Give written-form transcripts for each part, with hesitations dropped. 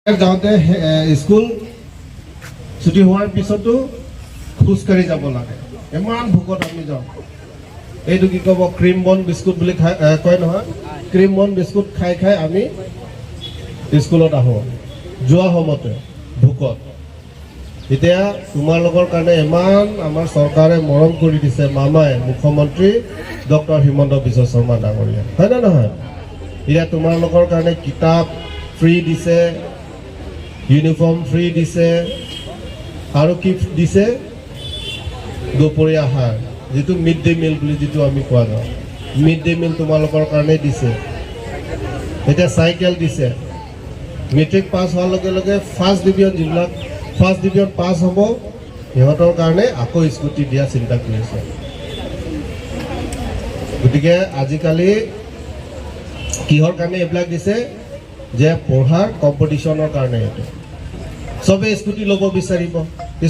যাওঁতে স্কুল ছুটি হোৱাৰ পিছতো খোজকাঢ়ি যাব লাগে। ইমান ভোকত আমি যাওঁ। এইটো কি ক'ব, ক্ৰীম বন বিস্কুট বুলি খাই কয় নহয়, ক্ৰীম বন বিস্কুট খাই খাই আমি স্কুলত আহোঁ যোৱা সময়তে ভোকত। এতিয়া তোমালোকৰ কাৰণে ইমান আমাৰ চৰকাৰে মৰম কৰি দিছে, মামাই, মুখ্যমন্ত্ৰী ডক্টৰ হিমন্ত বিশ্ব শৰ্মা ডাঙৰীয়া, হয় নে নহয়? এতিয়া তোমালোকৰ কাৰণে কিতাপ ফ্ৰী দিছে, ইউনিফৰ্ম ফ্ৰী দিছে আৰু কি দিছে? দুপৰীয়া আহাৰ, যিটো মিড ডে মিল বুলি যিটো আমি কোৱা যাওঁ, মিড ডে মিল তোমালোকৰ কাৰণে দিছে। এতিয়া চাইকেল দিছে। মেট্ৰিক পাছ হোৱাৰ লগে লগে ফাৰ্ষ্ট ডিভিজন, যিবিলাক ফাৰ্ষ্ট ডিভিজন পাছ হ'ব, সিহঁতৰ কাৰণে আকৌ স্কুটি দিয়া চিন্তা কৰিছে। গতিকে আজিকালি কিহৰ কাৰণে এইবিলাক দিছে যে পঢ়াৰ কম্পিটিশ্যনৰ কাৰণে। এইটো চবে স্কুটি ল'ব বিচাৰিব।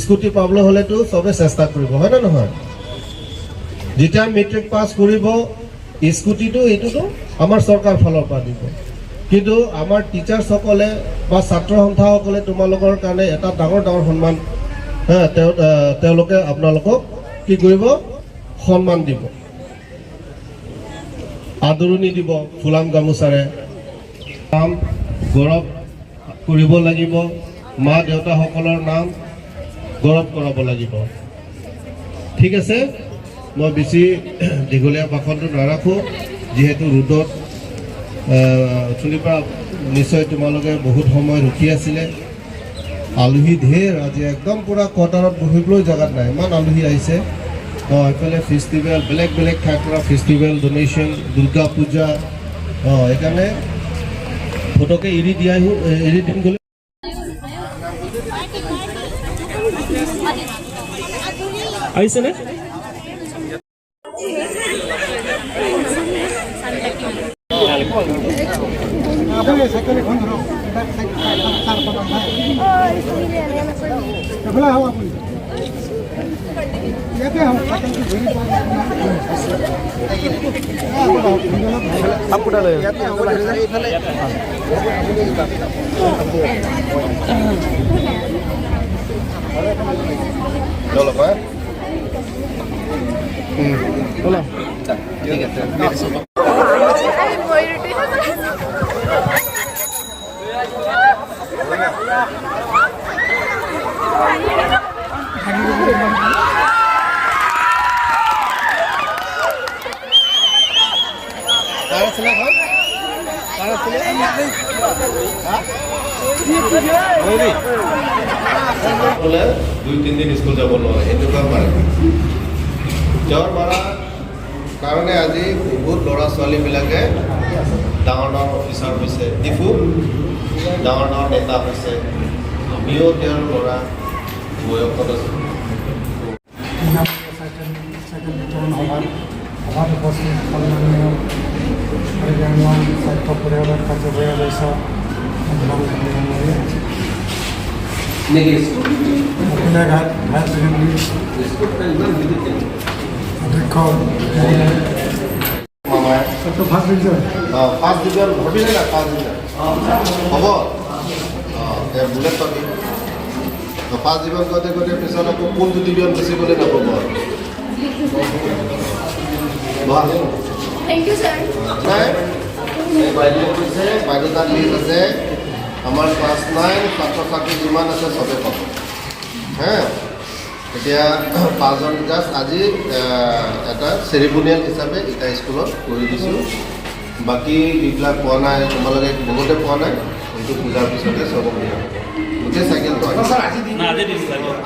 স্কুটি পাবলৈ হ'লেতো চবে চেষ্টা কৰিব, হয় নে নহয়? যেতিয়া মেট্ৰিক পাছ কৰিব, স্কুটিটো এইটোতো আমাৰ চৰকাৰ ফালৰ পৰা দিব, কিন্তু আমাৰ টিচাৰ্ছসকলে বা ছাত্ৰ সন্থাসকলে তোমালোকৰ কাৰণে এটা ডাঙৰ ডাঙৰ সন্মান, হা, তেওঁলোকে আপোনালোকক কি কৰিব? সন্মান দিব, আদৰণি দিব ফুলাম গামোচাৰে। নাম গৌৰৱ কৰিব লাগিব, মা দেউতাসকলৰ নাম গৌৰৱ কৰাব লাগিব। ঠিক আছে, মই বেছি দীঘলীয়া ভাষণটো নাৰাখোঁ, যিহেতু ৰ'দত অথনিৰ পৰা নিশ্চয় তোমালোকে বহুত সময় ৰখি আছিলে। আলহী ঢেৰ আজি, একদম পূৰা কোৱাৰ্টাৰত বহিবলৈ জেগাত নাই, ইমান আলহী আহিছে। অঁ, এইফালে ফেষ্টিভেল, বেলেগ বেলেগ ঠাইৰ পৰা ফেষ্টিভেল, ডনেশ্যন, দুৰ্গা পূজা। অঁ, সেইকাৰণে ফটকে এৰি দিয়া, এৰি দিম গ'লে। আহিছেনে? কাৰ আছিলে এখন? কাৰ আছিলে? হা? বোলে 2-3 দিন স্কুল যাব নোৱাৰে, এনেকুৱা মাৰে। তেওঁৰ মাৰা কাৰণে আজি বহুত ল'ৰা ছোৱালীবিলাকে ডাঙৰ ডাঙৰ অফিচাৰ হৈছে, ডিফু ডাঙৰ ডাঙৰ নেতা হৈছে। আমিও তেওঁৰ ল'ৰা বয়সত আছোঁ। বিনামূলীয়া চাইকেল চাইকেল বিতৰণ সভাত সভাত উপস্থিত সন্মানীয় কাৰ্বি আংলং স্বায়ত্ত পৰিষদৰ কাৰ্যবাহী সদস্য কপিলাঘাট হায়াৰ ছেকেণ্ডেৰী অধ্যক্ষ মামাই ফাৰ্ষ্ট ডিভিজন। অঁ, ফাৰ্ষ্ট ডিভিজন ভাবিলে না? ফাৰ্ষ্ট ডিভিজন হ'ব। অঁ, দে বুলেট পাবি। ফাৰ্ষ্ট ডিভিজন কৰোঁতে কৰোঁতে পিছত আকৌ কোনটো ডিভিজন বেছি গ'লে নাপাব আৰু। বহা। Thank you, sir. নাই, এই বাইদেৱে কৈছে, বাইদেউ তাত লিষ্ট আছে। আমাৰ ক্লাছ 9 ছাত্ৰ ছাত্ৰী যিমান আছে চবে পাব। হে, এতিয়া পাঁচজন জাষ্ট আজি এটা চেৰিমনিয়েল হিচাপে এতিয়া স্কুলত কৰি দিছোঁ। বাকী যিবিলাক পোৱা নাই, তোমালোকে বহুতে পোৱা নাই, সেইটো পূজাৰ পিছতে চবক দিয়া হ'ব। গোটেই চাইকেলটো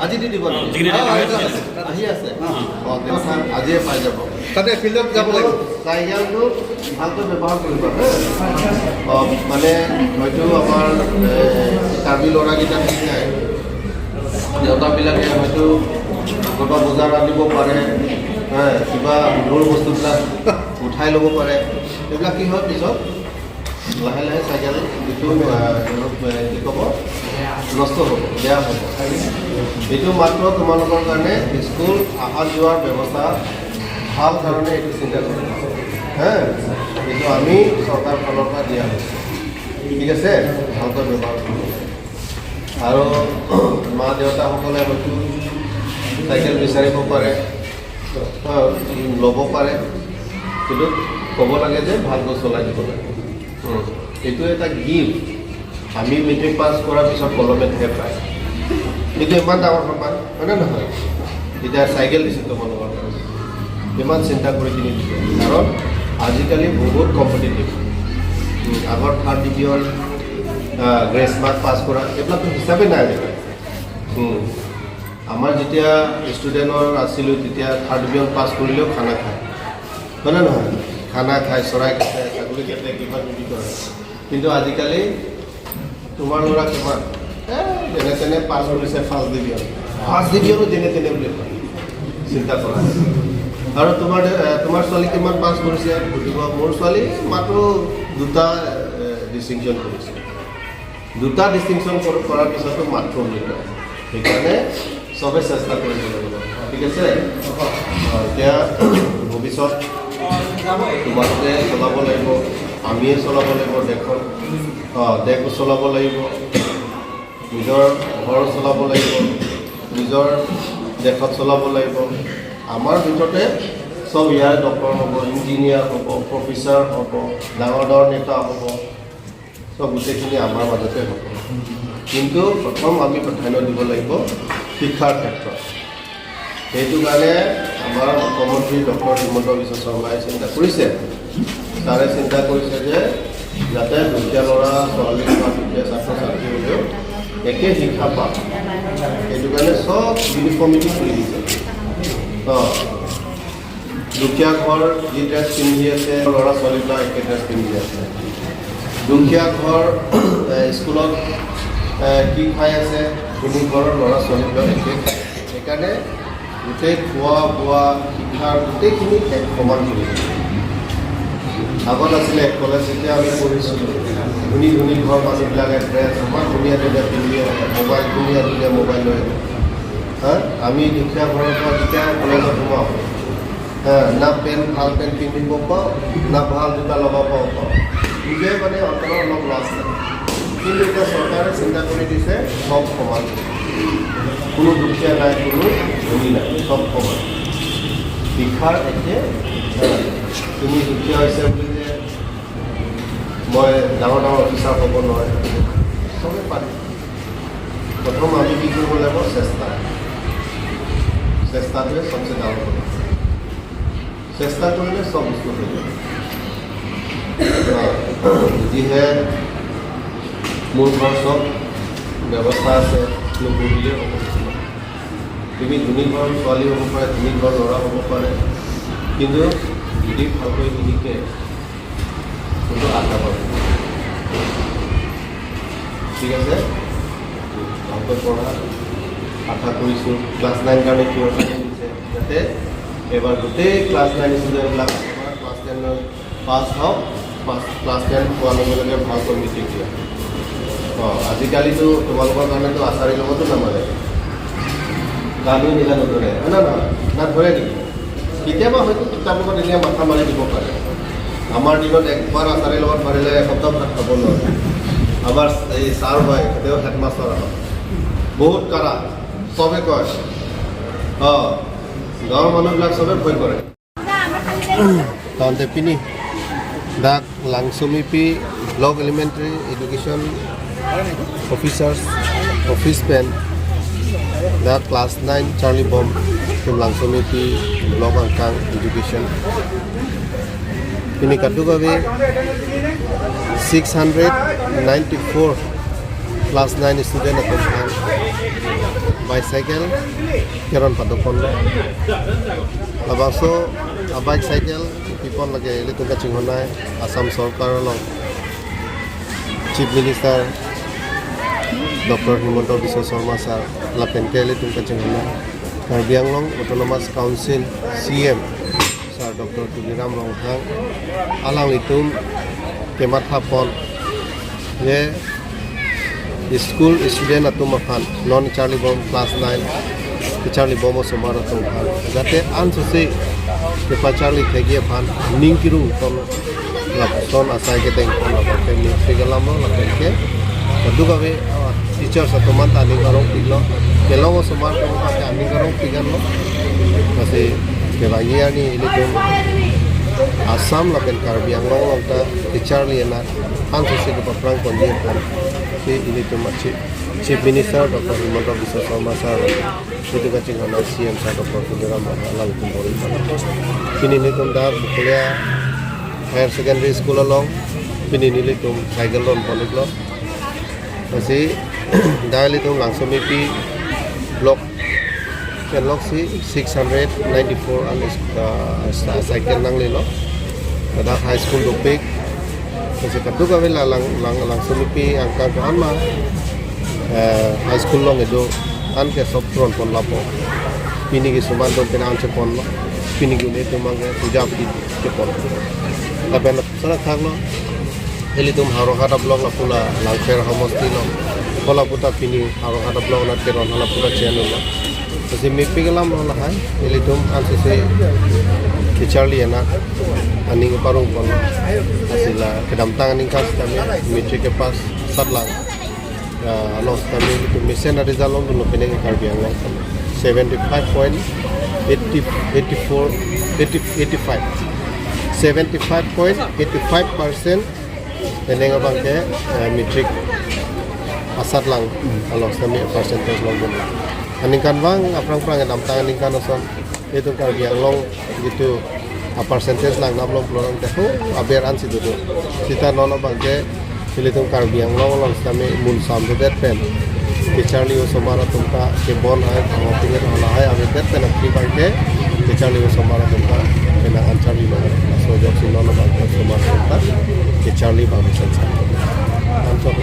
আজি দি দিব নেকি? আহি আছে। অঁ, আজিয়ে পাই যাব। তাতে ফিল্ডত যাব লাগিব। চাইকেলটো ভালকৈ ব্যৱহাৰ কৰিবা। অঁ, মানে হয়তো আমাৰ কাৰ্বি ল'ৰাকেইটা ঠিক নাই, দেউতাবিলাকে হয়তো ক'ৰবাত বজাৰ আনিব পাৰে, হে, কিবা গধুৰ বস্তুবিলাক উঠাই ল'ব পাৰে। এইবিলাক কি হয়, পিছত লাহে লাহে চাইকেল যিটো কি ক'ব, নষ্ট হ'ব, বেয়া হ'ব। এইটো মাত্ৰ তোমালোকৰ কাৰণে স্কুল অহা যোৱাৰ ব্যৱস্থা ভাল কাৰণে এইটো চিন্তা কৰিম। হে, এইটো আমি চৰকাৰ ফালৰ পৰা দিয়া হৈছে। ঠিক আছে, ভালকৈ ব্যৱহাৰ কৰিব। আৰু মা দেউতাসকলে হয়তো চাইকেল বিচাৰিব পাৰে, ল'ব পাৰে, কিন্তু ক'ব লাগে যে ভালকৈ চলাই দিব লাগে। এইটো এটা গিফ্ট। আমি মেট্ৰিক পাছ কৰাৰ পিছত কলমেতহে পায়, কিন্তু ইমান ডাঙৰ সন্মান, হয়নে নহয়? এতিয়া চাইকেল দিছে তোমালোকৰ কাৰণে, ইমান চিন্তা কৰি কিনি দিছে, কাৰণ আজিকালি বহুত কম্পিটিটিভ। আগৰ third division, grace mark pass কৰা, এইবিলাকতো হিচাপেই নাই আজিকালি। আমাৰ যেতিয়া ষ্টুডেণ্টৰ আছিলোঁ, তেতিয়া থাৰ্ড ডিভিজন পাছ কৰিলেও খানা খায়, হয়নে নহয়? খানা খায়, চৰাই কাটে, ছাগলী কাটে, কিবা কিবি কৰে। কিন্তু আজিকালি তোমাৰ ল'ৰা কিমান যেনে তেনে পাছ কৰিছে ফাৰ্ষ্ট ডিভিজন, ফাৰ্ষ্ট ডিভিজনো যেনে তেনে বুলি কয়, চিন্তা কৰা। আৰু তোমাৰ ছোৱালী কিমান পাছ কৰিছে সুধিব, মোৰ ছোৱালী মাত্ৰ দুটা ডিষ্টিংশ্যন কৰিছে। দুটা ডিষ্টিংশ্যন কৰাৰ পিছতো মাত্ৰ বুলি কয়। সেইকাৰণে চবে চেষ্টা কৰিব লাগিব, ঠিক আছে? এতিয়া ভৱিষ্যত তোমালোকে চলাব লাগিব, আমিয়ে চলাব লাগিব দেশখন। দেশ চলাব লাগিব, নিজৰ ঘৰ চলাব লাগিব, নিজৰ দেশত চলাব লাগিব। আমাৰ ভিতৰতে চব ইয়াৰ ডক্টৰ হ'ব, ইঞ্জিনিয়াৰ হ'ব, প্ৰফেচাৰ হ'ব, ডাঙৰ ডাঙৰ নেতা হ'ব, চব গোটেইখিনি আমাৰ মাজতে হ'ব। কিন্তু প্ৰথম আমি প্ৰাধান্য দিব লাগিব শিক্ষাৰ ক্ষেত্ৰত। সেইটো কাৰণে আমাৰ মুখ্যমন্ত্ৰী ডক্টৰ হিমন্ত বিশ্ব শৰ্মাই চিন্তা কৰিছে, ছাৰে চিন্তা কৰিছে যে যাতে দুখীয়া ল'ৰা ছোৱালী বা দুখীয়া ছাত্ৰ ছাত্ৰী হ'লেও একে শিক্ষা পাওক। সেইটো কাৰণে চব ইউনিফৰ্মিটি কৰি দিছে। দুখীয়া ঘৰ যি ড্ৰেছ পিন্ধি আছে, ল'ৰা ছোৱালীবিলাক একে ড্ৰেছ পিন্ধি আছে। দুখীয়া ঘৰ স্কুলত কি খাই আছে, ধনী ঘৰৰ ল'ৰা ছোৱালীবিলাক একে খায়। সেইকাৰণে গোটেই খোৱা বোৱা, শিক্ষাৰ গোটেইখিনি এক সমান কৰি দিছে। আগত আছিলে, কলেজ যেতিয়া আমি পঢ়িছিলোঁ, ধনী ধনী ঘৰ মানুহবিলাকে ড্ৰেছ ইমান ধুনীয়া ধুনীয়া পিন্ধি আহে, মোবাইল, ধুনীয়া ধুনীয়া মোবাইল লৈ আহে। হা, আমি দুখীয়া ঘৰৰ পৰা যেতিয়া কলেজত সোমাওঁ, হা, না পেণ্ট, ভাল পেণ্ট পিন্ধিব পাওঁ, না ভাল জোতা লগাব পাওঁ। নিজে মানে অন্তৰত অলপ লাজ লাগে। কিন্তু এতিয়া চৰকাৰে চিন্তা কৰি দিছে, চব সমান, কোনো দুখীয়া নাই, কোনো ধনী নাই, চব সমান, শিক্ষাৰ একে। হা, তুমি দুখীয়া হৈছে বুলি যে মই ডাঙৰ ডাঙৰ অফিচাৰ হ'ব নোৱাৰে, চবে পাৰে। প্ৰথম আমি কি কৰিব লাগিব? চেষ্টা। চেষ্টাটোৱে চবচে ডাঙৰ কথা। চেষ্টা কৰিলে চব বস্তু হৈ যাব। যদিহে মোৰ ঘৰ চব ব্যৱস্থা আছে, নপঢ়িলে হ'ব কিছুমান। তুমি ধনী ঘৰৰ ছোৱালী হ'ব পাৰে, ধনী ঘৰৰ ল'ৰা হ'ব পাৰে, কিন্তু যদি ভালকৈ নিশিকে, কিন্তু আশা পাব। ঠিক আছে, ভালকৈ পঢ়া। আশা কৰিছোঁ ক্লাছ 9 কাৰণে কিহৰ কাৰণে দিছে, যাতে এইবাৰ গোটেই ক্লাছ 9 ষ্টুডেণ্টবিলাক এবাৰ ক্লাছ 10ত পাছ হওক। ক্লাছ 10 পোৱাৰ লগে লগে ভালকৈ মেট্ৰিক দিয়া। আজিকালিতো তোমালোকৰ কাৰণেতো আচাৰীৰ লগতো নামাৰে, গানো নিলা নধৰে, হয় না নহয়? না ধৰে নেকি? কেতিয়াবা হয়তো কিতাপত এনেই মাথা মাৰি দিব পাৰে। আমাৰ দিনত একবাৰ আচাৰীৰ লগত মাৰিলে এসপ্তাহ ভাত খাব নোৱাৰে। আমাৰ এই ছাৰ হয়, তেওঁ হেডমাষ্টাৰ হয়, বহুত কাৰা, চবে কয়। গাঁৱৰ মানুহবিলাক চবে ভয় কৰে। তহঁতে পিনি ডাক লাংচুমিপি block elementary education officers office pen the class 9 Charlie Bomb from Langsomipi block angkang education pini katugawe 694 class 9 student atom bicycle keron padokon labaso a bike cycle pipon lage ele tungka chinghonai Assam sarkar long Chief Minister Dr. Himanta Biswa Sarma sir lapen ke ele tungka chinghonai Karbi Anglong Autonomous Council CM Sir Dr. Tuliram Ronghang alang itum kemat hapon ye school student atum afan non Charlie Bomb class 9 Charlie Bomb somar atum phan jate an sose kepa Charlie thegi phan ningkiru ton la son asai ke teng pon la ke ni sigalam la ke dugawe. Teachers atuman aning karong piglo kelong sumar ko pa aning karong pigan lo kasi kelagi ani ilitum Assam lapen Karbi Anglong long ta teacher li na han se ko prang kon ye pon si ilitum achi Chief Minister Dr. Himanta Biswa Sarma sir itu ka ching hana CM sir Dr. Tuliram lang tum bori pini ni tum da Bukulia Higher Secondary School along pini ni tum cycle lon polik lo kasi dali tum langsumi pi block kenlok si 694 an cycle nang lelo kada high school dopik kasi kadu kami la lang lang langsumi pi angka ko anma high school long edo an ke sob tron pon lapo pini ki suman dom pina anche pon lo pini ki ne tumang ke puja pi ke pon lapen sarak thak lo eli tum Haroghata block la pula langfer homosti lo kola puta pini Haroghata block na teron hala pura channel lo kasi mipi kelam lo hai eli tum anse se teacher li na aning parung pon asila kedam tang aning kas kami matric ke pass sat lang los kami itu mission result long dulu pini ke Karbi Anglong 75.84 85 75.85% teneng abang ke matric asat lang alos kami percentage long dulu aning kan bang aprang prang dam tang aning kan oson itu Karbi Anglong gitu a percentage lang nam long long deho aber an situ tu sita non abang ke ilitum Karbi Anglong long kami mun sam do det pen teacher li somara tumka ke bon hai pinge hala hai ame det pen apri bang ke teacher li somara tumka pena answer li long so jok sin non abang ke somara tumka teacher li bang sen sa answer.